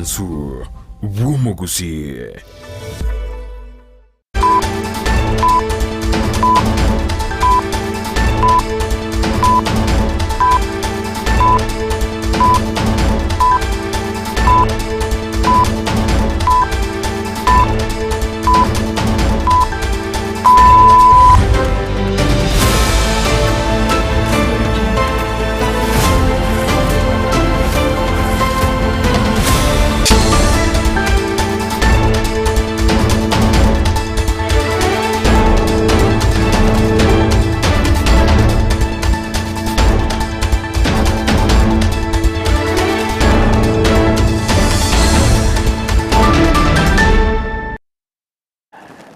Omwansu bw'omogusii.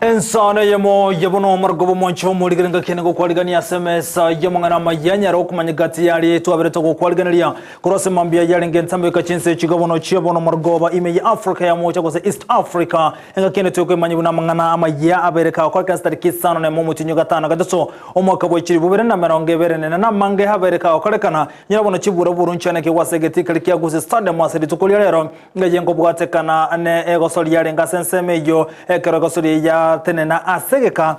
Ensano eyemo ya bono omorgo bw'omonche omorigere ngaki ene gokwarigania ase emesa y'amang'ana amaya nyare okomanya gati yari twaberete gokwariganeria korwa ase mambia yarenge entambe goika chinse chiga bono chia bono omorgoba ime ya Africa ya mocha gose East Africa engaki ene tokoimanya buna amang'ana amaya abere kagokoreka ase tariki isano nemo omotienyi o gatano gatato omwaka bwa chilifu bibere na emerongo ebere nene namange abere kagokorekana nyara bono chibura burunchane kegwa ase egetii keria kia Gusii Stadium ase rituko ria rero Ng'ai nkobwatekana ne egosori yarenge ase ensemo eyio, ekero egosori eyio yatenena ase egeka,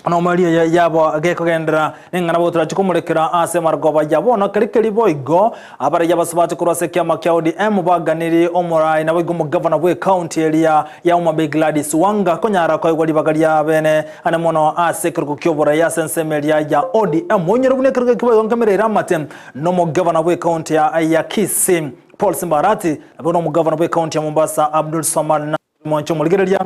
na omoerio oye yabo gekogenderera, ning'ana bo torachie komorekera ase amarogoba ya bono. Keri keri boigo, abaraiyo abasubati korwa ase ekiama kia ODM baganirie omorai naboigo omogavana bw'ecounty eria ya Homa Bay Gladys Wanga konyara koegwa ribaga ria bene ane mono ase ekerogo ki'oborai ase ensemo eria ya ODM. Oinyore buna ekerogo eki boigo nkemereire amate nomogavana bw'ecounty ya Kisii. Paul Simbarati, nabo nomogavana bw'ecounty ya Mombasa Abdul Swamad Nassir Mwancha omorigereria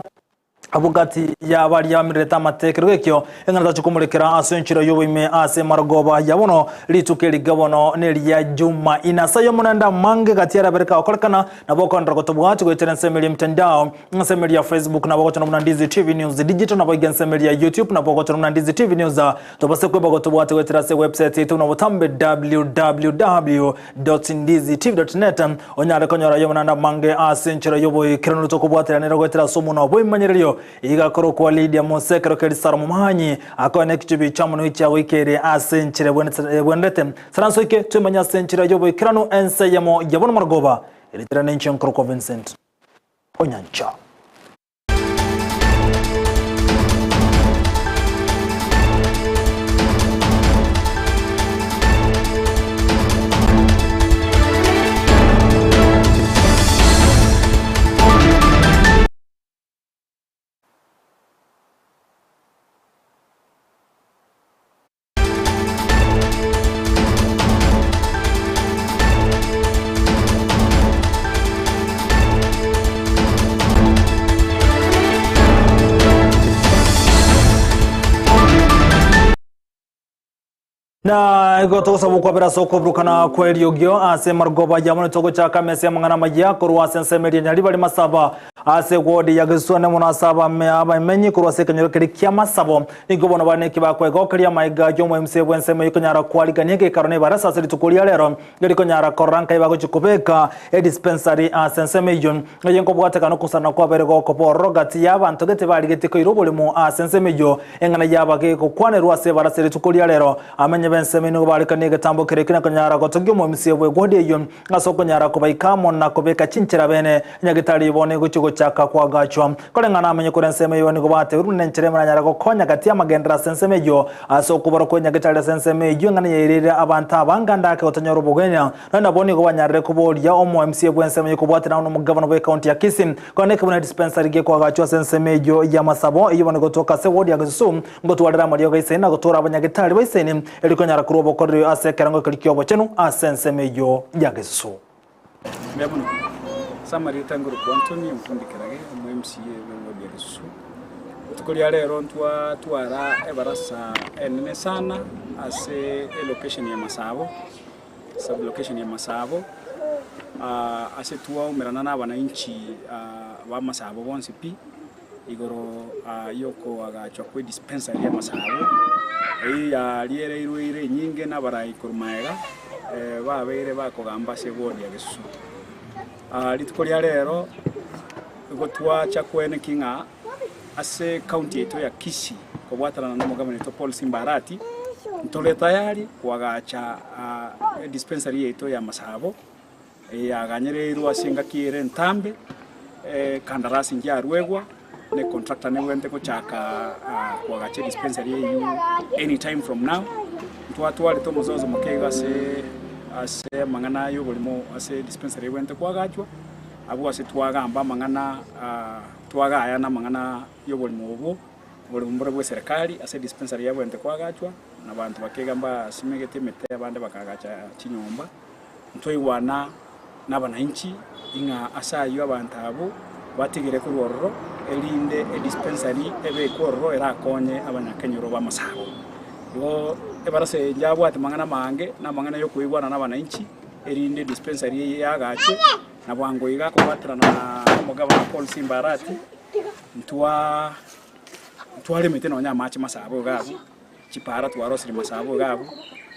abwo gati ya baria bamirerete amate ekerogo ekio eng'ana tachi komorekera ase enchera y'oboime ase marogoba ya bono rituko eri bono neria Jumaine. Ase ayio omonende amange gati arabere kagokorekana nabo okoenderera gotobwati goetera ensemo eria emitandao ensemo eria Facebook nabo ogochora buna Ndizi TV News Digital nabo iga ensemo eria YouTube nabo ogochora buna Ndizi TV News Tobase kweba gotobwate goetera ase website yaito buna botambe www.ndizitv.net onyare konyora ayio naende amange ase enchera y'oboikeranu tokobwateranera goetera ase omonwa bw'ebimanyererio. Iga akorokwa Lydia Mose ekero keria Sara Momanyi akoena ekichubi chiamonwa ekia goika ere ase enchera ebwenerete. Saranso ike twemanye ase enchera y'oboikeranu ense eyemo ya bono marogoba eritera nenche nkorokwa Vincent Onyancha. Na igo togosaba okwabera ase okoburukana kw'eriogio ase marogoba ya bono togochaka amesa y'amang'ana amaya korwa ase ensemo eria Nyaribari Masaba ase ewodi ya Gesusu ane mono ase abame abamenyi korwa ase ekenyoro keria ki'amasabo. Nigo bono bare neki bakwegokeria amaiga y'omoemse bw'ensemo eyio konyara kwarigania egeikaro na ebarasa ase rituko ria rero, erikonyara korora nkai bagochia kobeka edispensary ase ensemo eyio. Eye nkobwatekana okosarana kwabere gokoba ororo gati y'abanto gete barigetie koira oboremo ase ensemo eyio, eng'ana yaba gegokwanerwa ase ebarasa rituko ria rero. Amenye b'ensemo eyio nigo barekanie egetambo keria ekio na konyara gotogia omoemse bw'egwodi eyio ase okonyara kobaika amo na kobeka chinchera bene. Nyagetari bono egochia gochaka koagachwa. Koreng'ana amenye korwa ensemo eyio nigo batebirie buna enchera emeranyare gokonya gati y'amagenderero ase ensemo eyio. Ase okobora kwe nyagetari ase ensemo eyio eng'ana yairire abanto abange ande ake gotanyora obogwenia. Nonya nabo nigo banyarire koboria omo MCA bw'ensemo eyio kobwatana amo nomogavana bw'ecounty ya Kisii korende ekebuna dispensary gekoagachwa ase ensemo eyio y'amasabo eyio bono egotoka ase ward ya Gesusu ngotwarera amariogo aisaine na gotora abanyagetari baisaine erio konyara korwa obokoreri ase ekerengo keria ki'obochenu ase ensemo eyio ya Gesusu. Mbuya mono. Ase amarieta ngorokwa Anthony Omukundi Kerage, omo MCA bwe ward ya Gesusu. Rituko ria rero ntwatwara ebarasa enene sana ase elocation ya Masabo, sub location ya Masabo, ase twaumerana na abananchi ba Masabo bonsi pi, igoro yokoagachwa kwe dispensary ya Masabo, eyio yariereirwe ere enyinge na abarai korwa magega, babeire bakogamba ase eward ya Gesusu. Rituko ria rero, nigo twacha koenekia ng'a ase ecounty yaito ya Kisii, kobwatanana na omogabana oito Paul Simba Arati, ntore tayari koagacha edispensary yaito ya Masabo. Eye yaganyereirwe ase engaki ere entambe, ekandarasi nchiaruegwa, na econtractor nebwenerete gochaka koagacha edispensary eywo anytime from now. Ntwatwarete omozozo moke iga ase ase amang'ana ya oborimo ase edispensary ebwenerete koagachwa, abwo ase twagamba amang'ana twagayana amang'ana ya oborimo obwo, oborimo mbore bwa eserekari ase edispensary ebwenerete koagachwa, na abanto bakeiga mbasimegete emete abande bakaagacha chinyomba. Ntwaigwana nabananchi ing'a ase ayio abanto abwo batigire korwa ororo, erinde edispensary ebekwe ororo erakonye abanyakenyoro b'amasabo. Igo ebarasa eye yabwate amang'ana amange, na amang'ana ya okoigwana na abananchi, erinde edispensary eye yagachwe, na bwango iga akobwaterana na omogabana Paul Simba Arati, ntwa ntwaremete nonya amache masabo iga abwo. Chipaara twarosirie masabo iga abwo,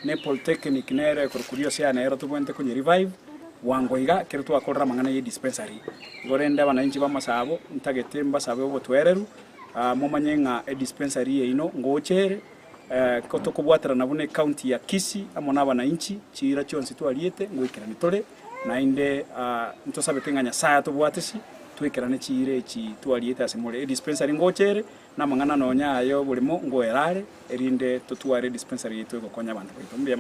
na epolytechnic nere ekorokwa Rioseana nero tobwenerete konye revive bwango iga ekero twakorire amang'ana ye dispensary. Igo rende abananchi b'amasabo ntagete mbasabe obotwereru momanye ng'a edispensary yaino ngocha ere, ko tokobwaterana buna ecounty ya Kisii amo na abananchi chiira chionsi twariete ngoikerani tore. Naende ntosabete ng'a Nyasaye atobwatisi toikerane chiira echi twariete ase more. Edispensary ngocha ere. Namang'ana nonya aya oborimo ngoera are, erinde totware edispensary yaito egokonya abanto baito. Mbuya.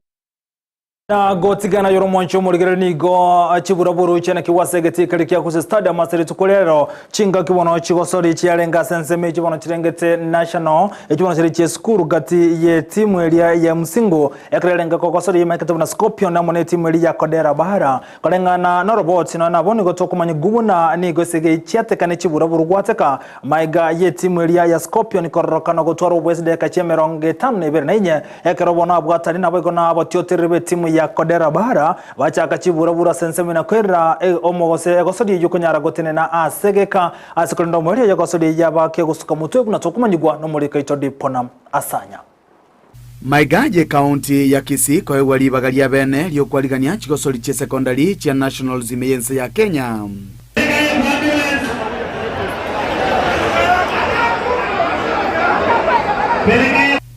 Na gotigana yoro omwancho omorigereria nigo chiburaburu chianekigwe ase egetii keria kia Gusii Stadium ase rituko riarero. Chingaki bono chigosori chiarenge ase ensemo echio bono chirengete National echio bono chire chiesukuru gati yetimu eria ya Msingu ekero yarenge kogosoria emaikete buna Scorpion amo netimu eria ya Kodera Bara. Koreng'ana noroboti nonya nabo nigo tokomanyigwa buna nigo esegi chiateka ne chiburaburu gwateka Maiga y'etimu eria ya Scorpion kororokana gotwara oboesi dakika chi'emerongo etano na ebere na inye, ekero bono abwatani naboigo na abatiotereri b'etimu ya Kodera Bara bachaka chiburabura ase ensemo na koirera omogose egosori eyio konyara gotenena ase egeka ase korenda omoerio y'egosori eyio yaba kegosuka motwe buna tokomanyigwa nomoriko oito Dipona Asanya. Maiga y'Ekaunti ya Kisii koegwa ribaga ria bene ri'okwarigania chigosori chi'esekondari chia Nationals ime y'ense ya Kenya.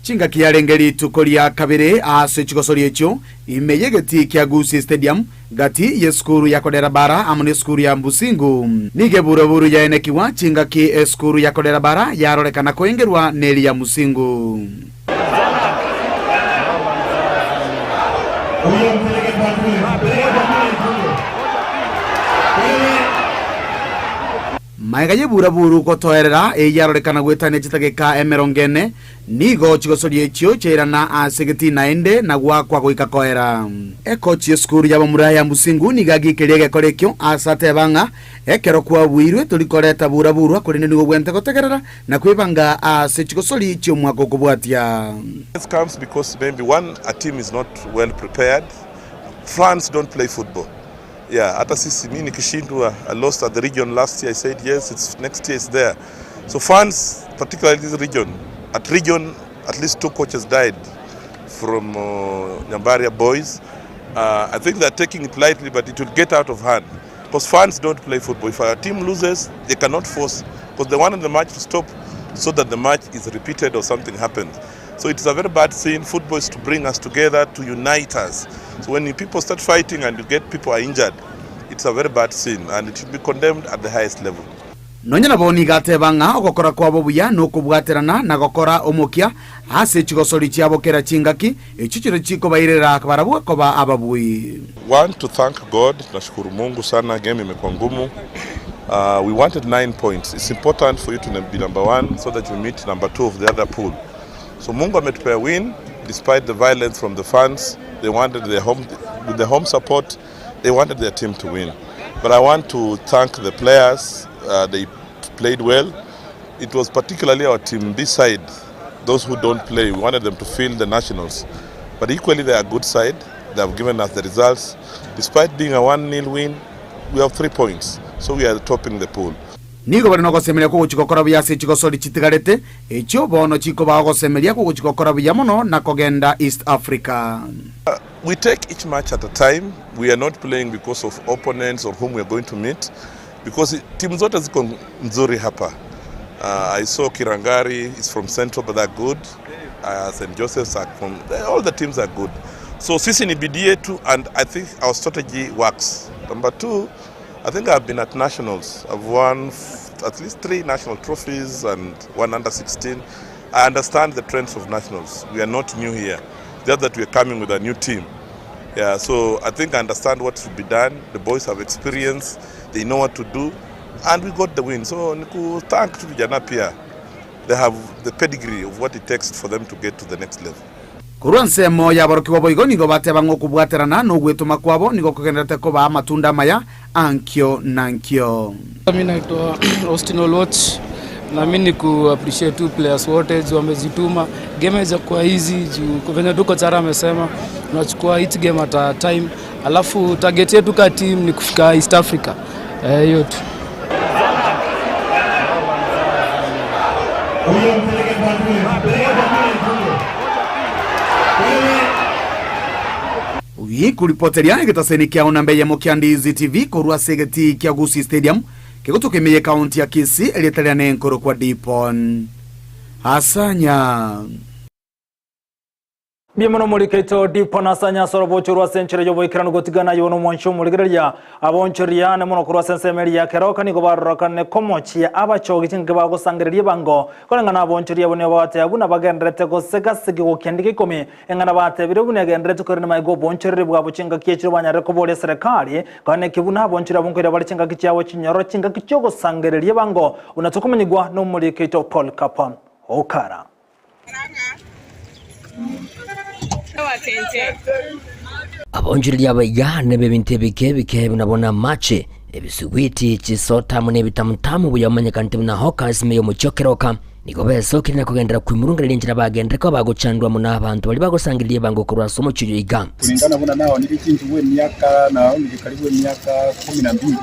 Chingaki yarenge rituko ria kabere ase chigosori echio ime y'egetii kia Gusii Stadium gati y'esukuru ya Kodera Bara amo n'esukuru ya Mbusingu. Nigo eburaburu yaenekigwa chingaki esukuru ya Kodera Bara yarorekana koengerwa neri ya Musingu. Magega y'eburaburu gotoerera eyio yarorekana goetania chitageka emerongo ene, Nigo chigosoria echio chiairana ase egetii naende na goakwa goika koera. Ekochi y'esukuru y'abamura ya Mbusingu nigo agiikeria egekora ekio ase ateba ng'a ekero kwabuirwe tori koreta bura-burwa korende nigo obwenerete gotegerera na kwebanga ase chigosori chi'omwaka okobwatia. This comes because maybe one a team is not well prepared France don't play football yeah hata sisi mi nikishindwa I lost at the region last year I said yes it's next year it's there so fans particularly this region at region at least two coaches died from uh, Nyambaria boys uh, I think they're taking it lightly but it will get out of hand because fans don't play football if a team loses they cannot force because they wanted the match to stop so that the match is repeated or something happens So it's a very bad scene. Football is to bring us together, to unite us. So when people start fighting and you get people are injured, it's a very bad scene and it should be condemned at the highest level. Nonya nabo nigo ateba ng'a ogokora kwabo buya nokobwaterana na gokora omokia ase chigosori chiabo kera chingaki, echio chirochio chikobairera barabwo koba ababui. Want to thank God, nashukuru Mungu sana, game imekuwa ngumu. Uh, we wanted 9 points. It's important for you to be number one so that you meet number two of the other pool. So Mungu ametupea win despite the violence from the fans. They wanted their home, with the home support, they wanted their team to win. But I want to thank the players. Uh, they played well. It was particularly our team this side, those who don't play, we wanted them to feel the nationals. But equally, they are a good side. They have given us the results. Despite being a 1-0 win, we have three points. So we are topping the pool. Nigo bare nogosemeria kw'ogochia gokora buya ase chigosori chitigarete, echio bono chikobaa ogosemeria kw'ogochia gokora buya mono na kogenda East Africa. We take each match at a time, we are not playing because of opponents or whom we are going to meet because timu zote ziko nzuri hapa. Uh, I saw Kirangari is from Central but they're good. Uh, St. Joseph's are from, all the teams are good. So sisi ni bidii yetu and I think our strategy works. Number two, I think I've been at nationals. I've won at least three national trophies and one under 16. I understand the trends of nationals. We are not new here. Just that we are coming with a new team. Yeah, so I think I understand what should be done. The boys have experience, they know what to do, and we got the win. So niku thank tu vijana pia. They have the pedigree of what it takes for them to get to the next level. Korwa ensemo y'aborokigwa boigo nigo bateba ng'a okobwaterana na ogwetoma kwabo nigo kogendererete kobaa amatunda amaya ankio na ankio. Mi naitwa Austin Oluoch na mi ni ku appreciate tu players wote juu wamejituma. Game haijakuwa easy juu venye tu kocha amesema tunachukua each game at a time, alafu target yetu ka team ni kufika East Africa. Eh, hiyo tu. Gikuripoteria egetaseni kia onamba eyemo kia Ndizi TV korwa ase egetii kia Gusii Stadium kegotoka ime y'ekaunti ya Kisii erieta riane nkorokwa Dipon Asanya. Mbuya mono morikeito Dipon Asanya ase orobocho rwa ase enchera y'oboikeranu gotigana aye bono omwanchi omorigereria abonchoriane mono korwa ase ensemo eria ya Keroka nigo barorokane komochia abachogi chingaki bagosangereria ebango koreng'ana abonchoria abwo nigo bagoteeba buna bagendererete gosega-segi gokiandika ikomi Eng'ana batebire buna egendererete korende magega obonchoreri bwabo chingaki echio banyarire koboria eserekari, korende eke buna abonchori abwo nkoira bare chingaki chiabo chinyoro chingaki chi'ogosangereria ebango, buna tokomanyigwa nomoriki oito Paul Kapa Okara. Abonchoreria abaiga neb'ebinto ebike ebike buna bono amache, ebisuguiti, chisota amo nebitamutamu buya omanyekanete buna hawkers ime y'omochie o Keroka. Nigo besokire na kogenderera kwimurungereria enchera bagenderere koba bagochandwa amo nabanto baria bagosangereria ebango korwa ase omochie oyo iga. Kulingana buna naonirie chinchugu emiaka naonirie karibu emiaka kumi na mbili,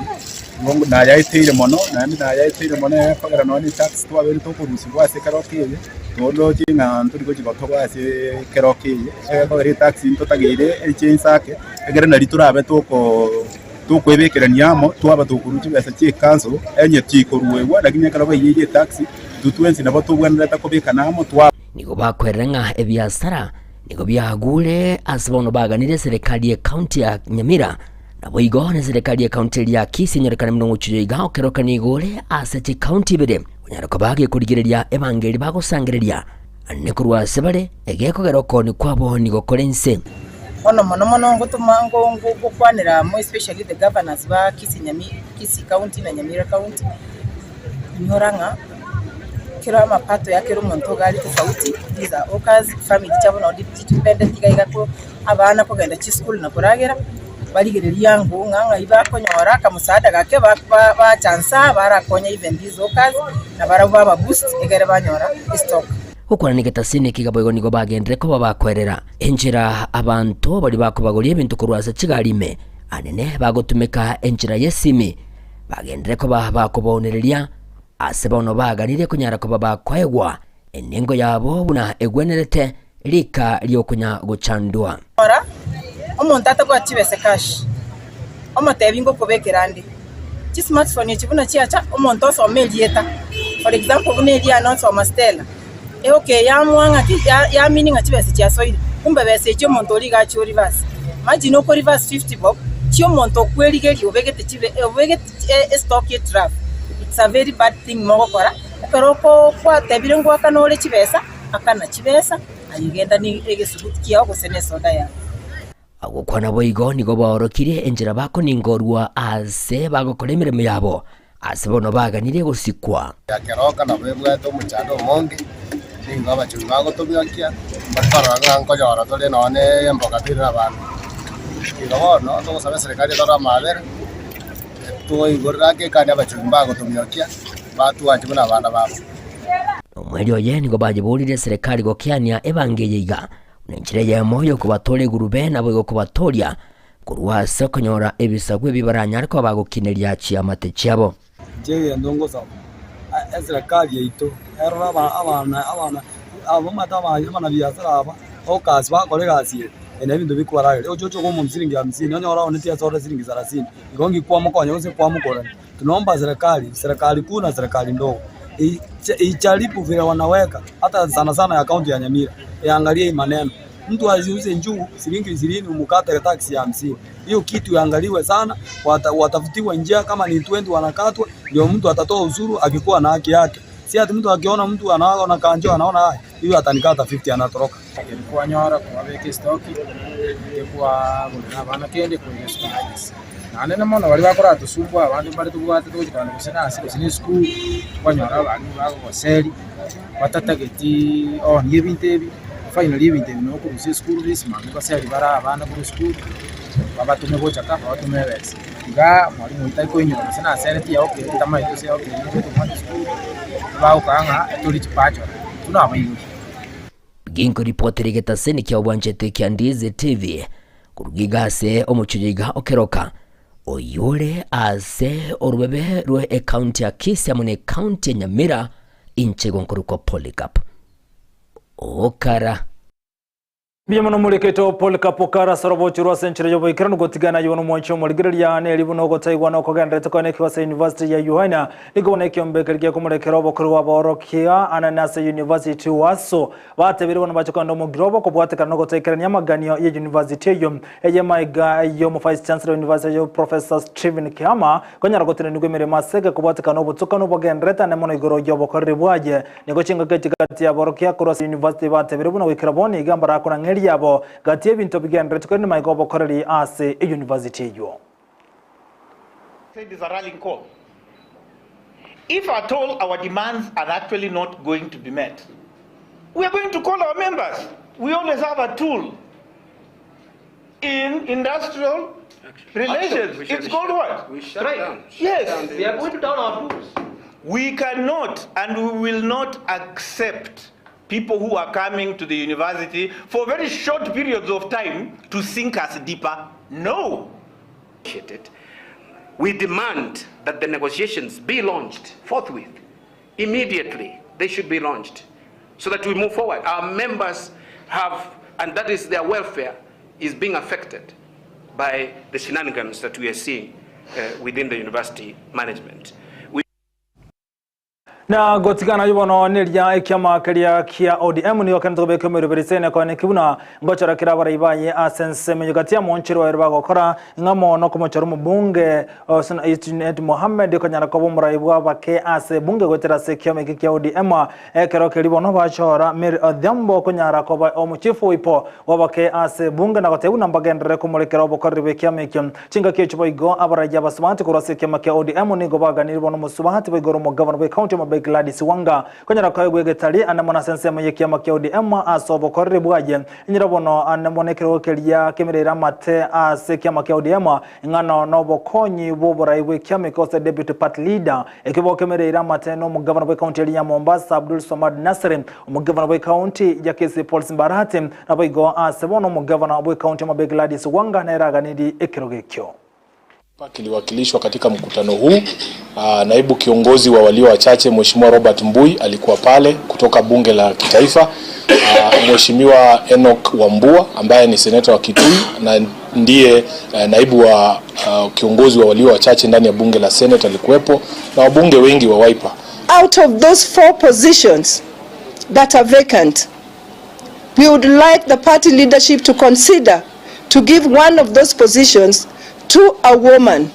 igo nayaeteire mono, naende nayaeteire mono ekogera nonya ne etax twabeire tokorusigwa ase ekeroka eye, toroche ng'a ntori gochi gotoba ase ekeroka eye, ekogera etax ntotageire eche inse ake, egere nari torabe toko Tokwebekerania amo, twaba tokorua chibesa chi'ekanso, enye tikoruegwa, lakini ekero baiyeire etax, intwe twensi nabo tobwenerete kobekana amo, twaba. Nigo bakwerera ng'a ebiasara nigo biagure ase bono baganirie eserekari y'ecounty ya Nyamira naboigo neserekari y'ecounty eria ya Kisii enyorekane buna omochie oyo iga okeroka nigo ore ase chicounty ibere onyare koba gekorigereria ebango eria bagosangereria Ane korwa ase bare, egekogera okooni kwabo nigo kore inse. Bono mono mono ngotoma ngokwanera amo especially the governors ba Kisii Nyami Kisii county na Nyamira county, inyora ng'a kera amapato ya kera omonto iga are tofauti, these are hawkers, family chiabo nabo chidependent iga iga ko abana kogenda chisukuru na koragera, barigereria ango ng'a ng'ai bakonyora akamusaada gake ba ba bacha nsa barakonya even these hawkers, na barabwo baba boost egere banyora estock. Gokwana egetasini eke boigo nigo bagenderere koba bakoerera enchera abanto baria bakobagoria ebinto korwa ase chigari ime, anene bagotumeka enchera y'esimi, bagenderere koba bakobaonereria ase bono baganirie konyara koba bakoegwa enengo yabo buna egwenerete Rika ri'okonya gochandwa. Rora, omonto atabwati chibesa cash, omotebi ngokobekera ande. Chismartphone echi buna chiacha, omonto osoma erieta, for example buna eriane onsoma Stella, egoka yamoa ng'aki ya yamini ng'a chibesa chiasoire, kumbe besa echio omonto oria iga achia oreverse. Imagine oko reverse 50 bob, chia omonto okwerigeria obegete chibe obegete estock ya etraff, it's a very bad thing mogokora, ekero oko kwatebire ngoakana ore chibesa. Akana chibesa, aye genda negesuguti kiao gose nesoda yao. Agokwana boigo nigo baorokirie enchera bakoningorwa aase bagokora emeremo yabo, ase bono baganirie gosikwa. Ekeroka nabo ebwate omochando omonge, nigo abachori bagotobiakia, bakarora ng'a nkonyora tore nonya na emboga teri nabanto. Igo bono, togosaba eserekari etore amabera, etoigorere ake ekani abachori mbagotobiokia, batwanche buna abana babo. Nomoerio oye nigo bayeboririe eserekari gokeania ebango eye iga, buna enchera eyemo y'okobatooria igurube naboigo kobatooria korwa ase okonyora ebisaku ebi baranyare koba bagokineria chiamate chiabo. Inche egento ngosaba, eserekari yaito erore abana abana abamate abanabiasara aba hawkers bakora egasi eye, eye nebinto bikobarageria. Oche oche okoa omonto siringi hamsini onyore aonetie ase ore siringi sarasini, igo nki kwamokonya gose kwamokorania. Tunaomba serikali, serikali kuu na serikali ndogo ijaribu vile wanaweka hata sana sana ya kaunti ya Nyamira iangalie hii maneno. Mtu asiuze njugu shilingi ishirini umkate tax ya hamsini. Hiyo kitu iangaliwe sana, watafutiwe njia, kama ni 20 wanakatwa, ndio mtu atatoa ushuru akikuwa na haki yake. Si ati mtu akiona mtu anaona kanjo anaona haya, hiyo atanikata 50 anatoroka. Ekero kwanyora kwabeka estoki, intwe kwagorera abana kende koira esukuru. Naende na mono baria bakoratosumbua abande mbare tobwate togochi korora gose nase gose na esukuru, kwanyora abalimu bagogoseri, batatageti oonie ebinto ebi, finally ebinto ebi nokorusia esukuru fees mambia goseri bare abana korwa esukuru, babatome gocha ka, babatome ebesa. Igaa mwalimu oyio tari koinyora gose nasereti yaokire tamanyeti gose yaokire nigo omwana esukuru, bagokaa ng'a tori chipachora, intwe nabaibori. Ginkoripotera egetaseni kia obwanchete kia Ndizi TV koruga iga ase omochie oyo iga okeroka oyore ase orobebe rwe ekaunti ya Kisii amo na ekaunti ya Nyamira inche igo nkorokwa Polycarp Okara. Mbuya mono moreketo Polycarp Okara ase orobocho rwa ase enchera y'oboikeranu gotigana ayio nomwanchi omorigereria neri buna ogotaigwa na okogenderete koe nekio ase University ya Uhaina nigo bono ekiombe keria gekomorekera obokori bw'abaorokia anene ase University UASU Batebirie bono bache kogenda omogiro obo kobwatekana nogotaikerania amaganio ye university eyio. Eye maiga y'omo Vice Chancellor wa university eyio Professor Stephen Kihama konyara gotenenigwa emeremo ase ege kobwatekana obotukanu bogendererete ane mono igoro y'obokoreri bwaye. Nigo chingaki echi gati y'aborokia korwa ase university batebirie buna goikera bono iga mbarakorang'eria abo gati y'ebinto bigendererete korende maiga obokoreri ase university eyio. Said is a rallying call. If at all our demands are actually not going to be met, we are going to call our members. We always have a tool in industrial relations. Action. It's called what? We shut right. down. Shut Yes. down the we are going to down our tools. We cannot and we will not accept people who are coming to the university for very short periods of time to sink us deeper. No. We demand that the negotiations be launched forthwith. Immediately, they should be launched so that we move forward. Our members have, and that is their welfare, is being affected by the shenanigans that we are seeing uh, within the university management. We Na gotigana ayio bono neria ekiama keria kia ODM nigo kende tokobeka emeroberi ase kone ki buna ngochora kera abarai baye ase ensemo eyio gati y'omoonchori baye bagokora ng'a mono komochora omobunge Hussein Junet Mohammed konyara koba omorai bw'abake ase ebunge goetera ase ekiama eke kia ODM ekero keria bono bachora Mary Odhiambo konyara koba omochifu oipo bw'abake ase ebunge na gotebia buna mbagenderere komorekera obokoreri bw'ekiama ekio Chingaki echio boigo abaraiyo abasubati korwa ase ekiama kia ODM nigo baganire bono omosubati boigo ore omogavana bw'ecounty ya Homabay Gladys Wanga konyara koegwa egetari ande mono ase ensemo y'ekiama kia ODM ase obokoreri bwaye. Inyora bono ande mono ekerogo keria kemereire amate ase ekiama kia ODM ing'ana nobokonyi bw'oborai bw'ekiama eke gose Deputy Party Leader ekio bokemereire amate nomogavana bw'ecounty eria ya Mombasa Abdul Swamad Nassir, omogavana bw'ecounty ya Kisii Paul Simbarati Naboigo aase bono omogavana bw'ekaunti ya Homabay Gladys Wanga nere aganirie ekerogo ekio. Kiliwakilishwa katika mkutano huu. Aa, naibu kiongozi wa walio wachache Mheshimiwa Robert Mbui alikuwa pale kutoka bunge la kitaifa. Aa, Mheshimiwa Enoch Wambua ambaye ni seneta wa Kitui na ndiye eh, naibu wa uh, kiongozi wa walio wachache ndani ya bunge la Senate alikuwepo na wabunge wengi wa Wiper. Out of those four positions that are vacant, we would like the party leadership to consider to give one of those positions to a woman.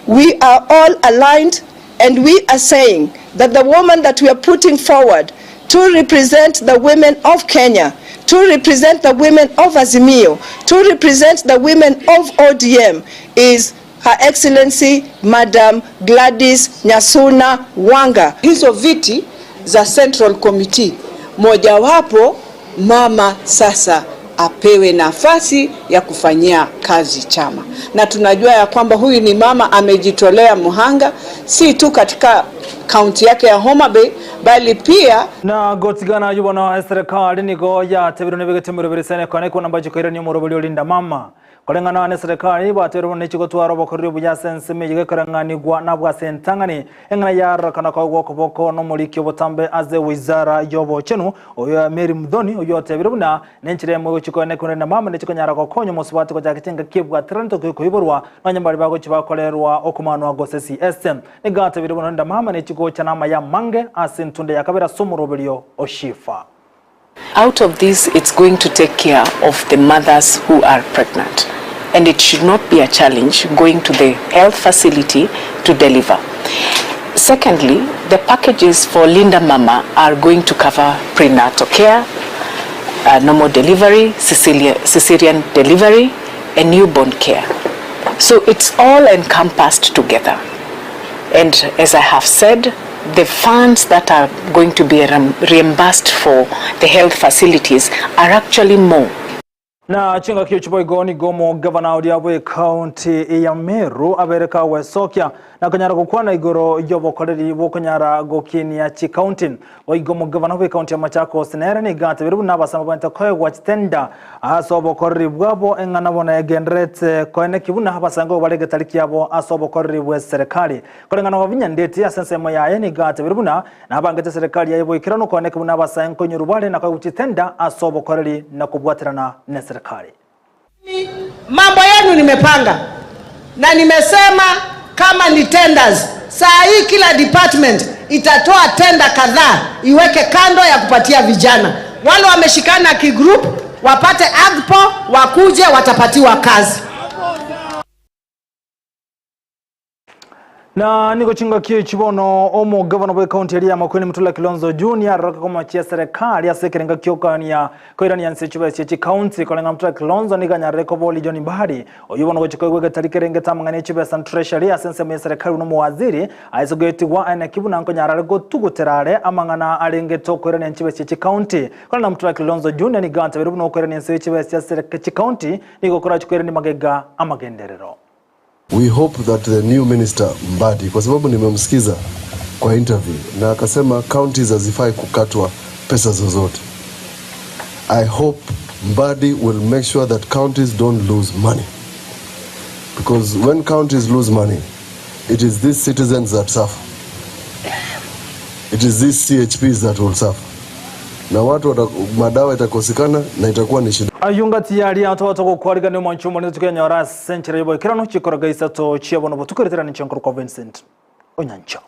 We are all aligned and we are saying that the woman that we are putting forward to represent the women of Kenya, to represent the women of Azimio, to represent the women of ODM is Her Excellency Madam Gladys Nyasuna Wanga. Hizo viti za Central Committee, mojawapo mama sasa apewe nafasi ya kufanyia kazi chama, na tunajua ya kwamba huyu ni mama amejitolea mhanga, si tu katika kaunti yake ya Homa Bay bali pia Na gotigana ayio bono eserekari nigo yatebirwe nebegete emeroberi ase ekona ekona mbache koirania omoroberi orinda mama. Koreng'ana neserekari bateirwe bono nechigotwara obokoreri obuya ase ensemo eyio gekoreng'anigwa nabwo ase entang'ani eng'ana yarorekana koegwa okoboko nomoriki obotambe ase wizara y'obochenu oyo Mary Muthoni oyio otebire buna nenchera emo egochia koenekwa korende mama nechikonyara gokonya omosubati gochaka chingaki ebwatererete koiborwa nonya mbari bagochia bakorerwa okomanwa gose CS. Nigo atebire buna rende mama nechigocha namaya amange ase entunde ya kabere ase omoroberio o Shifa. Out of this it's going to take care of the mothers who are pregnant and it should not be a challenge going to the health facility to deliver. Secondly, the packages for Linda Mama are going to cover prenatal care, uh, normal delivery, cesarean delivery, and newborn care. So it's all encompassed together. And as I have said, the funds that are going to be reimbursed for the health facilities are actually more. Na chingaki echi boigo nigo omogavana oria bw'ecounty ya Meru abere kagwesokia na konyara gokwana igoro y'obokoreri bw'okonyara gokinia chicounty. Boigo omogavana bw'ecounty ya Machakos nere nigo atebirie buna abasamba baente koegwa chitenda ase obokoreri bwabo eng'ana bono egendererete koeneki buna abasango bare egetari kiabo ase obokoreri bw'eserekari. Koreng'ana Wavinya Ndeti ase ensemo yaye nigo atebirie buna nabangete eserekari yaye boikeranu koeneki buna abasae nkoinyorwa bare na koegwa chitenda ase obokoreri na kobwaterana neserekari. Mambo yenu nimepanga na nimesema kama ni tenders, saa hii kila department itatoa tenda kadhaa iweke kando ya kupatia vijana wale wameshikana kigroup, wapate agpo, wakuje watapatiwa kazi. Na nigo chingaki echi bono omogavana bw'ekaunti eria ya Makueni Mutula Kilonzo Junior aroroke komochia eserekari ase ekerenga ki'okogania koirania nse chibesa chie chikaunti koreng'ana Mutula Kilonzo nigo anyarire koboria John Mbadi oyio bono gochia koigwa egetari kerengete amang'ana ye chibesa Treasury ase ensemo y'eserekari buna omowaziri aise goetigwa aeneki buna nkonyara are gotugutera are amang'ana arengete okoirania chibesa chie chikaunti korende Mutula Kilonzo Junior nigo antebeire buna okoirania nse ye chibesa chia chikaunti nigo korachi koirania magega amagenderero. We hope that the new minister Mbadi, kwa sababu nimemsikiza kwa interview na akasema counties hazifai kukatwa pesa zozote. I hope Mbadi will make sure that counties don't lose money. Because when counties lose money, it is these citizens that suffer. It is these CHPs that will suffer. Na watu wata, madawa itakosekana na itakuwa ni shida. Ayio ngati yaria toba togokwarigania omwancho omonene tokenyora ase enchera y'oboikeranu chikoroga isato chia bono botuko eritera ninche nkorokwa Vincent Onyancha.